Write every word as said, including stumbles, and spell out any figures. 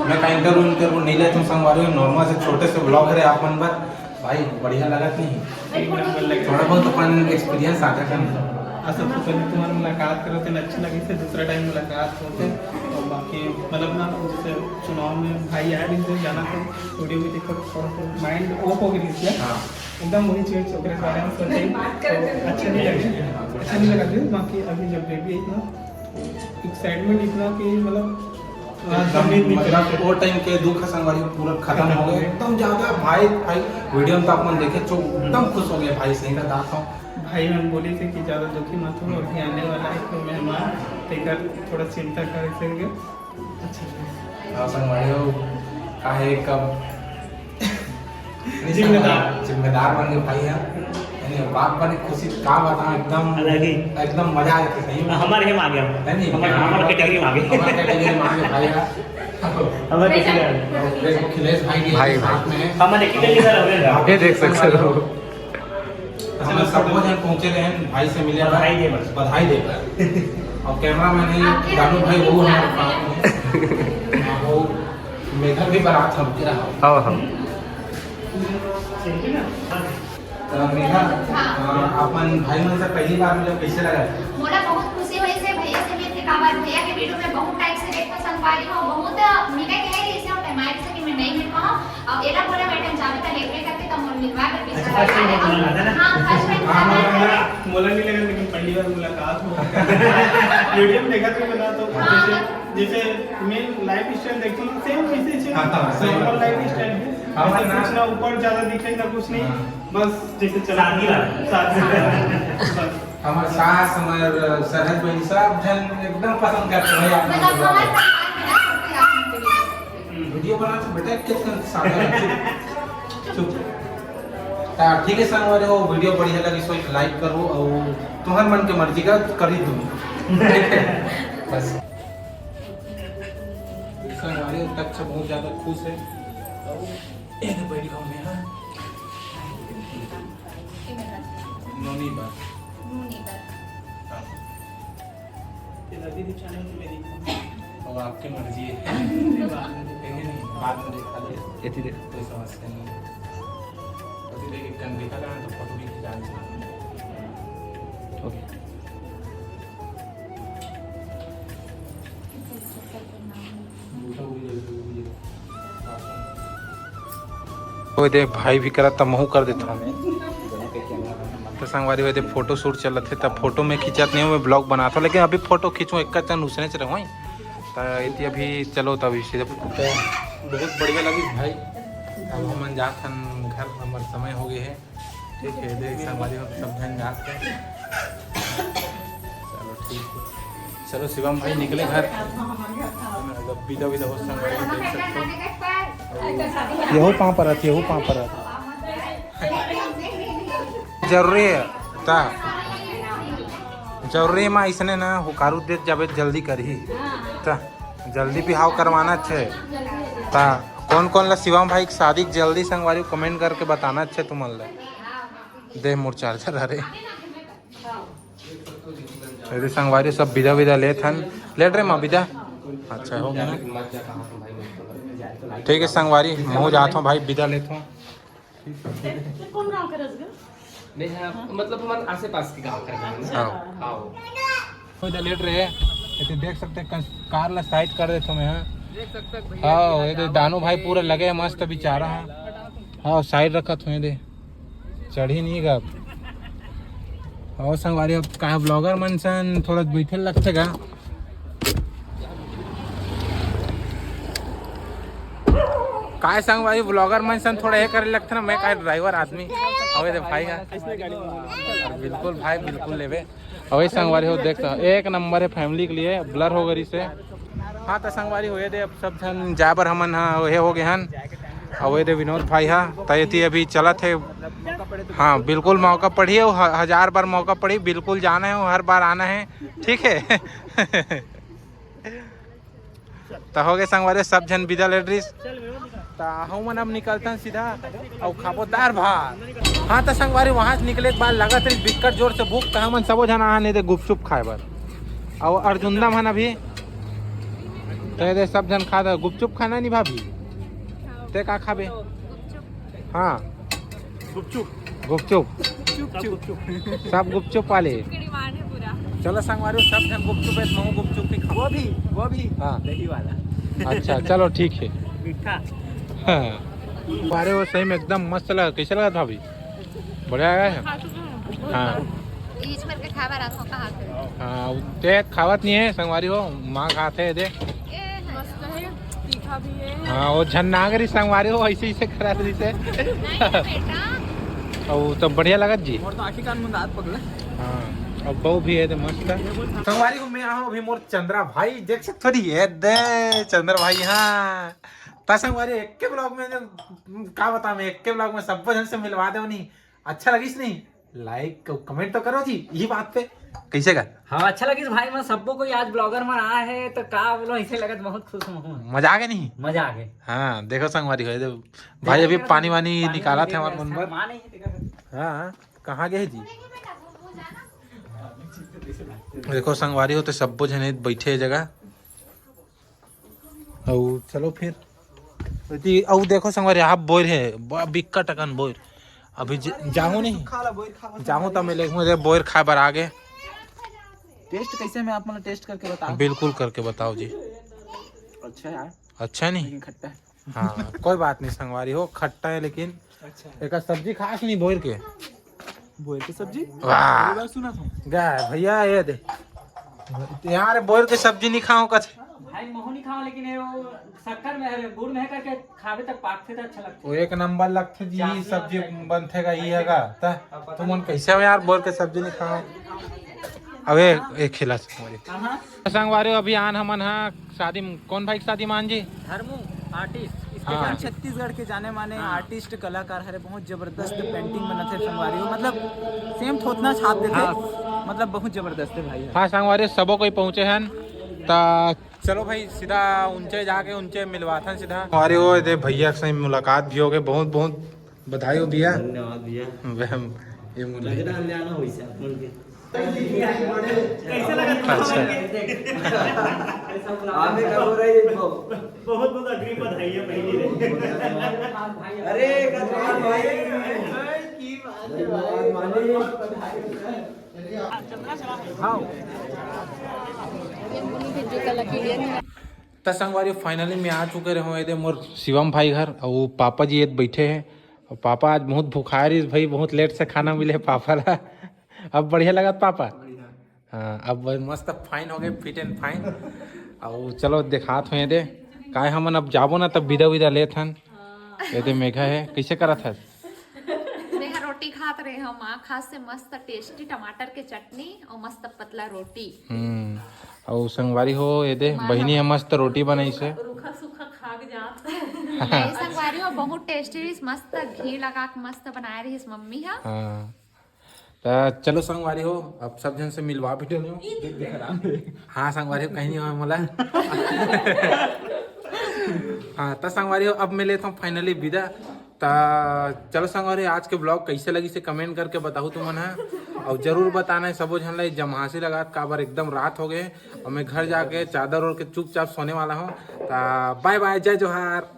मैं का interview interview नहीं लेता हूँ संगवारी हो, नॉर्मल से छोटे से ब्लॉग है आप मन बर। भाई बढ़िया लगत नहीं? एक नंबर लगे। थोड़ा बहुत अपन एक्सपीरियंस आता है। आ, सबसे पहले तुम्हारी मुलाकात करो तो अच्छा लगे, से दूसरा टाइम मुलाकात होते। और बाकी मतलब ना, जैसे चुनाव में भाई आए भी तो जाना तो वीडियो भी देखो, थोड़ा सा माइंड ऑफ हो गई थी। हाँ। एकदम वही चीज ओकरे बारे में सोचे तो अच्छा नहीं लगे, अच्छा नहीं लगा दियो। बाकी अभी जब बेबी आई ना, एक्साइटमेंट इतना कि मतलब, हाँ, एकदम, उम्मीद नहीं मतलब करते। वो टाइम के दुख है संगवारी पूरा खत्म हो गए एकदम ज्यादा। भाई भाई वीडियो में तो अपन देखे जो एकदम खुश हो गए भाई, सही का दांत हो। भाई हम बोले थे कि ज्यादा दुखी मत हो, अभी आने वाला है तो मेहमान, तेकर थोड़ा चिंता करे से। अच्छा। हाँ संगवारी हो, काहे कब जिम्मेदार। जिम्मेदार बन के भाई है, यानी बाप बने खुशी का बताऊं, एकदम अलग ही। एकदम मजा आ जाता है सही में। हमारे ही में आ गया। नहीं, नहीं, हमारे, हमारे कैटेगरी में आ गया। हमारे कैटेगरी में आ गया भाई है। हमारे कैटेगरी में आ गया। देखो, खिलेश भाई भी भाई, साथ में है। हमारे कैटेगरी का हो गया। ये देख सकते हो। तो हम सब जन पहुंचे रहे हैं भाई से मिले, बधाई दे बस। बधाई दे बस। और कैमरा मैन है दानू भाई, वो हमारे पास में है। हाँ, वो मेघा भी बारात हम के रहा। हाँ, हाँ। तो मेघा, हाँ। अ, अपन भाई मन से पहली बार मिले, कैसे लगा? मोला बहुत खुशी होइस हे भैया से मिलके, काबर भैया के वीडियो में बहुत टाइम से देखत संगवारी हो, बहुत मिले के है, इसे हम टाइम से कि मैं नहीं मिल पाऊँ। अब एला बोला मैडम जावे त लेके करके त मोर मिलवा कर अच्छा, first time मिलवा था ना? हाँ, first time हाँ, मिलवा मोला, था। मोला नहीं लगा, लेकिन पहली बार मुलाकात हो। वीडियो में देखा था मैंने तो हाँ। जैसे, जैसे मैं लाइफ स्टाइल देखता हूँ, सेम वैसे ही हाँ, हाँ, सही नॉर्मल बात। लाइफ स्टाइल है। हाँ, ऐसा ना। कुछ ना ऊपर ज्यादा दिखे ना कुछ नहीं, हाँ। बस जैसे चला सादगी वाला। सादगी वाला। बस। हमारे सास, हमारे सरहज बहन सब जन एकदम पसंद करते हैं आप लोग। वीडियो बना तो बेटा, कितना सावधान, चुप, चुप। ता ठीक है संगवारी हो, वीडियो बढ़िया लगी सो एक लाइक करो और तुम्हारे मन के मर्जी का करी तुम। बस। संगवारी तक से बहुत ज्यादा खुश है। और एक बैठी हूँ मैं, हाँ। नोनी बात। नोनी बात। हाँ। ये लगी थी चैनल में मेरी। अब आपकी मर्जी है। बाद में देख लेंगे। नहीं, नहीं, बाद में देखा ले। ये थी देख। कोई समस्या नहीं है। अभी देख, एक घंटे का ना तो फोटो भी खिंचा लेना। ओके। वो दे भाई भी करत, त महू कर देथों। तो संगवारी हो दे फोटो शूट चलत हे, त फोटो में खिंचत नहीं हूँ, मैं ब्लॉग बनात हूँ, लेकिन अभी फोटो खींचूँ एक चन उसने से रहूँ। त इति अभी चलो तब इसे बहुत बढ़िया लगी भाई। अब हमन जात हन घर, हमर समय हो गए है। ठीक है, देख संगवारी हो सब जन जात है। चलो ठीक है, चलो शिवम भाई निकले घर। अब विदा विदा हो संगवारी हो, देख सकते हो। यहू पाँव परत, यहू पाँव परत। जरूरी है ता, जरूरी है माँ, इसने ना हुकारू देत जाबे जल्दी करही ता, जल्दी बिहाव करवाना छे ता। कौन कौन ला शिवम भाई के शादी के जल्दी संगवारी कमेंट करके बताना छे तुमन ला। दे मोर चार्जर, अरे। अरे संगवारी सब विदा विदा लेत हन। लेट रे माँ विदा। अच्छा हो गया ना। ठीक है संगवारी, महू जात हूँ भाई, विदा लेत हूँ। कौन गाँव के रस गए? नहीं है, मतलब हमारे आसे पास के गाँव का है ना। हाँ। हाँ। कोई तो लेट रहे, ये तो देख सकते हैं, कस-, कार ला साइड कर देता हूँ मैं, हाँ। देख सकते हैं भैया हाँ, के ये तो दानू भाई पूरा लगे हैं, मस्त बेचारा है। हाँ, साइड रखा था ये दे, चढ़ी नहीं गा। और संगवारी, अब का ब्लॉगर मन सन थोड़ा बैठे लगते गा। काय संगवारी, ब्लॉगर मन सन थोड़ा ये करे लगथे ना, मैं काय ड्राइवर आदमी। अबे दे भाई का। बिल्कुल भाई, बिल्कुल लेबे। अबे संगवारी हो, देख तो, एक नंबर है फैमिली के लिए, ब्लर हो गई से। हाँ तो संगवारी हो ये दे, अब सब जन जाए बर हमन हा, ये हो गए हन। अबे दे विनोद भाई हा, त एती अभी चलत है। हाँ बिल्कुल मौका पड़ी है, ह-, हजार बार मौका पड़ी, बिल्कुल जाना है, हर बार आना है, ठीक है। त हो गए संगवारी, सब झन विदा ले डरिस। त हमन अब निकलतन सीधा अउ खाबो दार भात। हाँ त संगवारी, वहाँ से निकले के बाद लगत रही बिक्कट जोर से भूख, त हमन सबो झन आए हन एदे गुपचुप खाए बर। अउ अर्जुंदा मन अभी तो ये दे सब झन खात हे। गुपचुप खाना नहीं भाभी? ते का खाबे? हाँ, गुपचुप। गुपचुप। सब गुपचुप। सब गुपचुप वाले। चलो संगवारी, सब झन गुपचुप हे, महू गुपचुप ही खाओ। वो भी, वो भी हाँ। दही वाला। अच्छा, चलो ठीक है। मीठा। हाँ। अरे वो सही में एकदम मस्त लगा। कैसे लगा भाभी? बढ़िया है? खा चुके हैं। हाँ। बीच भर के खाए बर आथव कहा के। हाँ, ते खावत नहीं है संगवारी हो, माँ खाते है दे। मस्त है, तीखा भी है। हाँ, वो झन नागरी संगवारी हो, ऐसे ऐसे करा रही से। नहीं बेटा। और तो बढ़िया लगत जी। मोर तो आँखी कान मुंद हाथ पकड़ा। हाँ, अब बहू भी है तो मस्त है। संगवारी हो, मैं आया हूँ अभी मोर चंद्रा भाई, देख सकते हो ये दे चंद्रा भाई। हाँ, ता संगवारी एक के ब्लॉग में जो, का बता मैं, एक के ब्लॉग में सब झन से मिलवा दे नहीं। अच्छा लगिस नहीं? लाइक कमेंट तो करो जी, यही बात पे। कैसे का? हाँ, अच्छा लगिस भाई, मैं सबको कोई आज ब्लॉगर में आया है तो का बोलो, ऐसे लगत बहुत खुश हूँ। मजा आ गया नहीं? मजा आ गया। हाँ, देखो संगवारी हो, ये दे भाई अभी पानी वानी निकालत हे हमारे मन पर। माँ नहीं है, देखो। हाँ, कहाँ गए जी? देखो संगवारी हो, तो सब्बो झने बैठे हे जगह। अउ चलो फिर। जी, अउ देखो संगवारी, आप बोर हे, ब-, बिक्कट अकन बोर। अभी ज-, जाहूँ नहीं? खा ला, बोर खा, बस जाहूँ तो मैं लेखूँ, दे बोर खाए बर आगे। टेस्ट कैसे, मैं आप मन टेस्ट करके बताओ। बिल्कुल करके बताओ जी। अच्छा यार। अच्छा नहीं? लेकिन खट्टा है। हाँ, कोई बात नहीं संगवारी हो, खट्टा है लेकिन अच्छा। एक सब्जी खास नहीं बोर के। बोर के सब्जी? वाह। पहली बार सुना था। गा भैया, ये दे। यार, बोर के सब्जी नहीं खाओ कछ। भाई, महू नहीं खाओ, लेकिन ये वो शक्कर में, अरे, गुड़ में करके खावे तक पाकथे तो अच्छा लगथे। वो एक नंबर लगथे जी, चाशनी सब्जी और बनथे गा, ये है गा। त तुमन कैसे हो यार, बोर के सब्जी नहीं खाओ? अबे, एक खिला संगवारी। कहाँ? संगवारी, अभी आन हमन हा शादी में, कौन भाई की शादी में आन जी? धर्मू, आर्टिस्ट। हाँ। छत्तीसगढ़ के जाने माने हाँ। आर्टिस्ट, कलाकार हरे, बहुत जबरदस्त पेंटिंग बनाथे संगवारी हो, मतलब सेम थोथना छाप देथे, हाँ। मतलब बहुत जबरदस्त है भाई। हाँ संगवारी, सबो कोई पहुँचे हन, त चलो भाई सीधा उनचे जाके उनचे मिलवाथन सीधा। अरे वो दे भैया से मुलाकात भी हो गए, बहुत बहुत बधाई हो भैया। धन्यवाद भैया। वह, ये मुलाकात। लगना हम जाना वैसे आप मन के। कैसे लगा? अच्छा। आवे का हो रहा है इनको। बहुत बहुत अग्रिम बधाई है पहली। अरे गजमान भाई। धन्यवाद मालिक। हाँ। त संगवारी, फाइनली मैं आ चुके रहे हूँ एदे मोर शिवम भाई घर। अउ पापा जी ये बैठे हैं, अउ पापा आज बहुत भुखाए रहिस भाई, बहुत लेट से खाना मिले पापा ला। अब बढ़िया लगत पापा? हाँ, अब मस्त फाइन हो गए, फिट एंड फाइन। अउ चलो देखात हों एदे, काय हमन अब जाबो ना, तब बिदा विदा लेत हन। एदे मेघा है, कैसे करत हस? मेघा रोटी खात रहे हम, माँ खास से मस्त टेस्टी टमाटर के चटनी और मस्त पतला रोटी। हम्म, अउ संगवारी हो एदे माँ बहिनी ह मस्त रोटी बनाइस हे। रूखा सूखा खा के जात। नहीं, संगवारी हो बहुत टेस्टी रहिस, मस्त घी लगा के मस्त बनाए रहिस मम्मी हा। हाँ। त चलो संगवारी हो, अब सब झन से मिलवा भी डले हो। हाँ संगवारी हो, कहीं नहीं हो मोला। हाँ, त संगवारी हो, अब मैं लेता हूँ फाइनली विदा। त चलो संगवारी, आज के ब्लॉग कैसे लगिस हे कमेंट करके बताहू तुमन हा। अउ जरूर बताना हे सबो झन ला, जमहासी लगात काबर एकदम रात हो गए, अउ मैं घर जाके चादर ओढ़ के चुपचाप सोने वाला हूँ। त बाय बाय, जय जोहार।